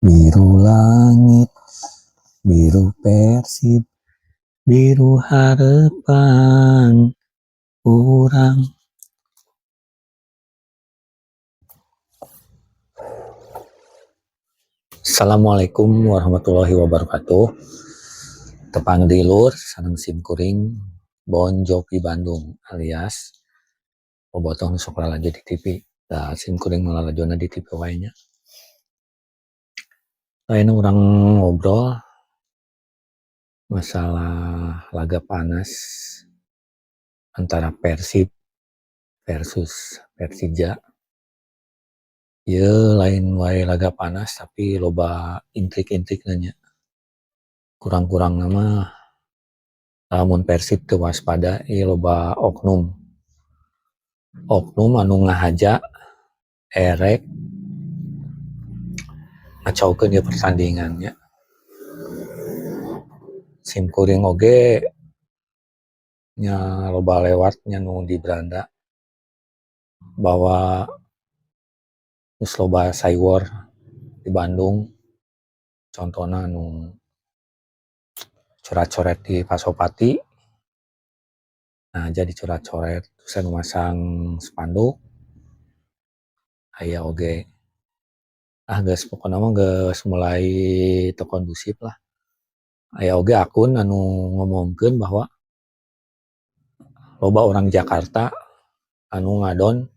Biru langit, biru Persib, biru harapan urang. Assalamualaikum warahmatullahi wabarakatuh. Tepang deui, Lur, sareng sim kuring Bon Jovi Bandung alias Bobotoh nu sok lalajo di TV. Da sim kuring mah lalajona di TV wae nya. Ayeuna urang ngobrol masalah laga panas antara Persib versus Persija. Ieu lain wae laga panas, tapi loba intrik-intrikna nya. Kurang-kurangna mah lamun Persib teu waspada, ieu loba oknum. Oknum anu ngahaja erek ngacaukeun ieu pertandingan nya. Sim kuring oge nya loba lewat nya nu di beranda bahwa geus loba psywar di Bandung, contona anu corat-coret di Pasopati. Nah, jadi corat-coret terus anu masang spanduk aya oge. Ah, geus pokona mah geus mulai teu kondusif lah. Aya oge akun anu ngomongkeun bahwa loba orang Jakarta anu ngadon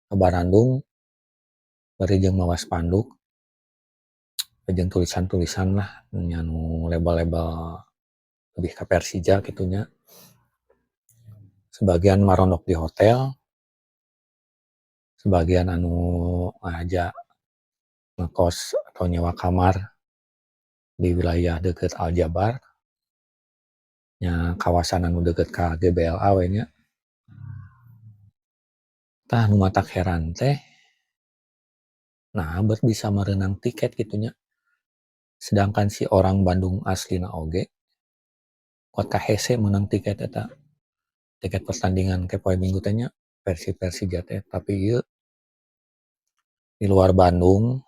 ka Barandung bari jeung mawa spanduk jeung tulisan-tulisan lah nya, nu label-label lebih ka Persija kitu nya. Sebagian marondok di hotel, sebagian anu ngahaja ngekos atau nyewa kamar di wilayah deukeut Aljabar nya, kawasan anu deukeut ka GBLA we nya. Tah, nu matak heran teh, naha bet bisa meunang tiket kitu nya, sedangkan si orang Bandung aslina oge kuat kahese meunang tiket eta, tiket pertandingan ke poe Minggu teh nya, Persib Persija teh. Tapi ieu di luar Bandung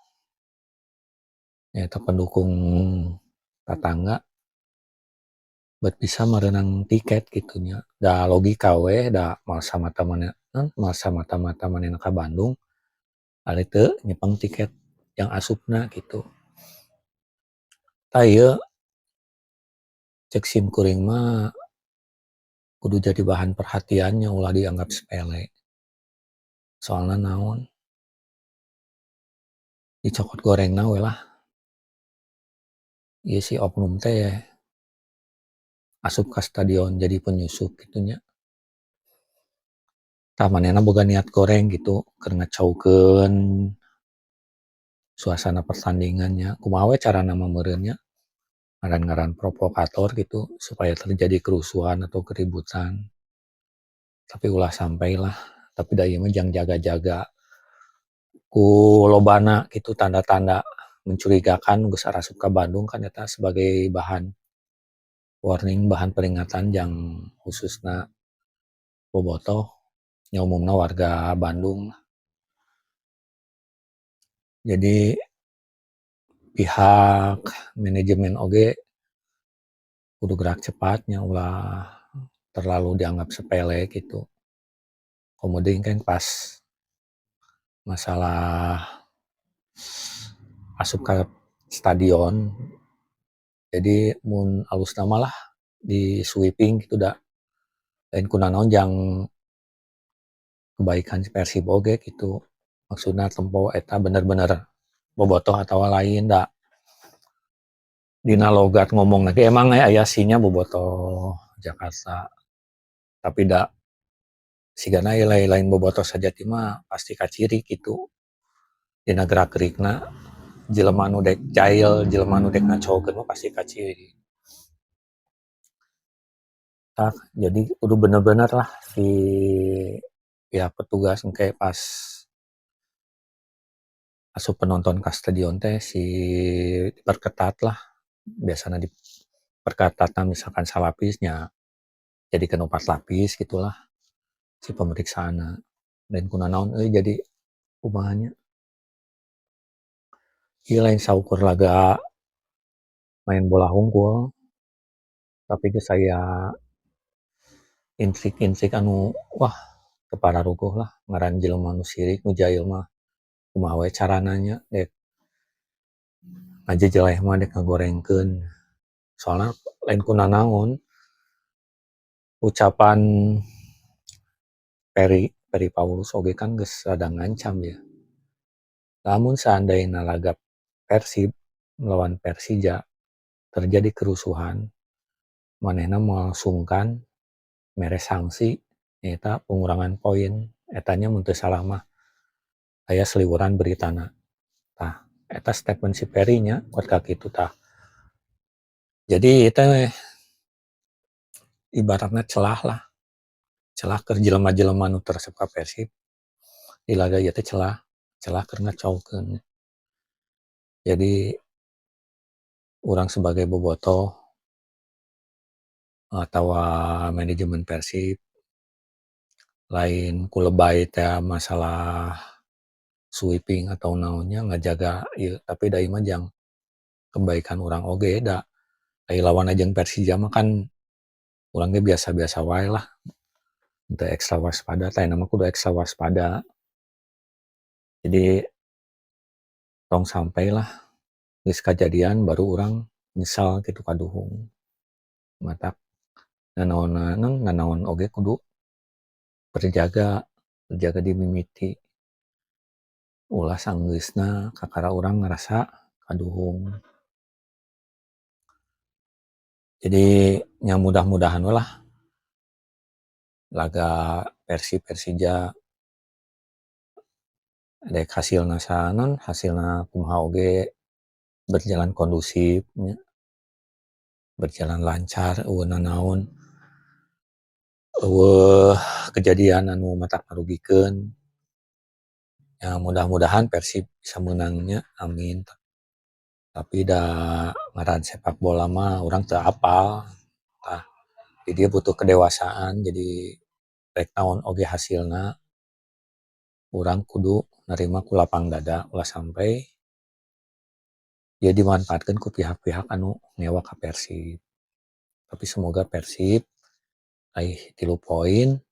nyaeta pendukung tatangga bet bisa meunang tiket kitu nya. Da logika we, da moal samata-mata manehna ka Bandung ari teu nyepeng tiket yang asupna kitu. Tah, ieu cek sim kuring mah kudu jadi bahan perhatian nya, ulah dianggap sepele. Soalna naon, dicokot gorengna we lah, ieu si oknum teh asup ka stadion jadi penyusup kitu nya. Tah, manehna boga niat goreng gitu keur ngacaukeun suasana pertandingan nya. Kumaha we carana mah meureun nya, ngaran-ngaran provokator gitu supaya terjadi kerusuhan atau keributan. Tapi ulah sampai lah, tapi da ieu mah jang jaga-jaga ku lobana kitu tanda-tanda mencurigakan geus arasup ka Bandung kan eta sebagai bahan warning, bahan peringatan jang khususna bobotoh nya, umumna warga Bandung. Jadi pihak manajemen oge kudu gerak cepat nya, ulah terlalu dianggap sepele gitu. Komo deui kan pas masalah asup ka stadion, jadi mun alusna mah lah di sweeping gitu, da lain kunanaon jang kebaikan si Persib oge gitu. Maksudna tempo eta bener-bener bobotoh atawa lain, da dina logat ngomongna ge emang aya sinya bobotoh Jakarta, tapi da sigana lain bobotoh sajati mah pasti kaciri kitu dina gerak gerikna. Jelema nu dek jail, jelema nu dek ngacaukeun mah pasti kaciri. Tah, jadi kudu bener-bener lah si pihak petugas engke pas asup penonton ka stadion teh si diperketat lah. Biasana diperketatna misalkan salapis nya, jadikeun 4 lapis gitulah si pemeriksaanna. Lain kunanaon euy, jadi kumaha nya. Ieu lain saukur laga main bola hungkul, tapi geus aya intrik-intrik anu wah teu pararuguh lah ngaran jelema nu sirik nu jahil mah kumaha we carana nya dek ngajejeleh mah dek ngagorengkeun. Soalna lain ku nanaon ucapan Ferry Paulus oge kan geus rada ngancam ya. Lamun seandaina laga Persib melawan Persija terjadi kerusuhan, manehna moal sungkan mere sanksi nyaeta pengurangan poin, eta nya mun teu salah mah aya seliweran beritana. Tah eta statement si Ferry nya kuat kakitu tah. Jadi ieu teh ibaratna celah lah, celah keur jelema-jelema nu teu resep ka Persib di laga ieu teh celah, celah keur ngacaukeun. Jadi urang sebagai bobotoh atawa manajemen Persib lain ku lebay teh masalah sweeping atau naon nya ngajaga ieu, tapi da ieu mah jang kebaikan urang oge da ai lawanna jeung Persija mah kan urang ge biasa-biasa wae lah, teu ekstra waspada, tah ayeuna mah kudu ekstra waspada. Jadi tong sampai lah geus kajadian baru urang nyesal kitu kaduhung. Matak nanaon oge kudu berjaga, berjaga di mimiti. Ulah sanggeusna kakara urang ngarasa kaduhung. Jadi nya mudah-mudahan we lah laga Persib Persija dek hasilna naon hasilna kumaha oge berjalan kondusif nya, berjalan lancar euweuh nanaon, euweuh kejadian anu matak ngarugikeun. Ya mudah-mudahan Persib bisa meunang nya, amin. Tapi da ngaran sepak bola mah urang teu apal, tah di dieu butuh kedewasaan jadi rek naon oge hasilna urang kudu narima ku lapang dada ulah sampai ieu dimanfaatkeun ku pihak-pihak anu ngewa ka Persib. Tapi semoga Persib raih 3 poin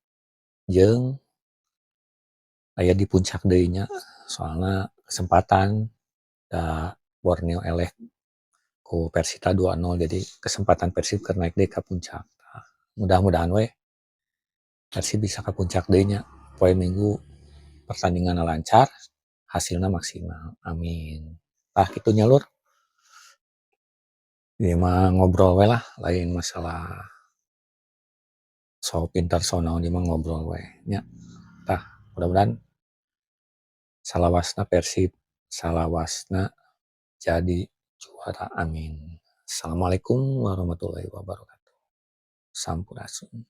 jeung aya di puncak deui nya, soalna kesempatan da Borneo eleh ku Persita 2-0 jadi kesempatan Persib keur naik deui ka puncak. Mudah-mudahan we Persib bisa ka puncak deui nya poe Minggu pertandinganna lancar, hasilna maksimal, amin. Tah kitu nya Lur. Ieu mah ngobrol we lah lain masalah sok pintar sok naon ieu mah ngobrol we nya. Tah mudah-mudahan salawasna Persib salawasna jadi juara, amin. Assalamualaikum warahmatullahi wabarakatuh. Sampurasun.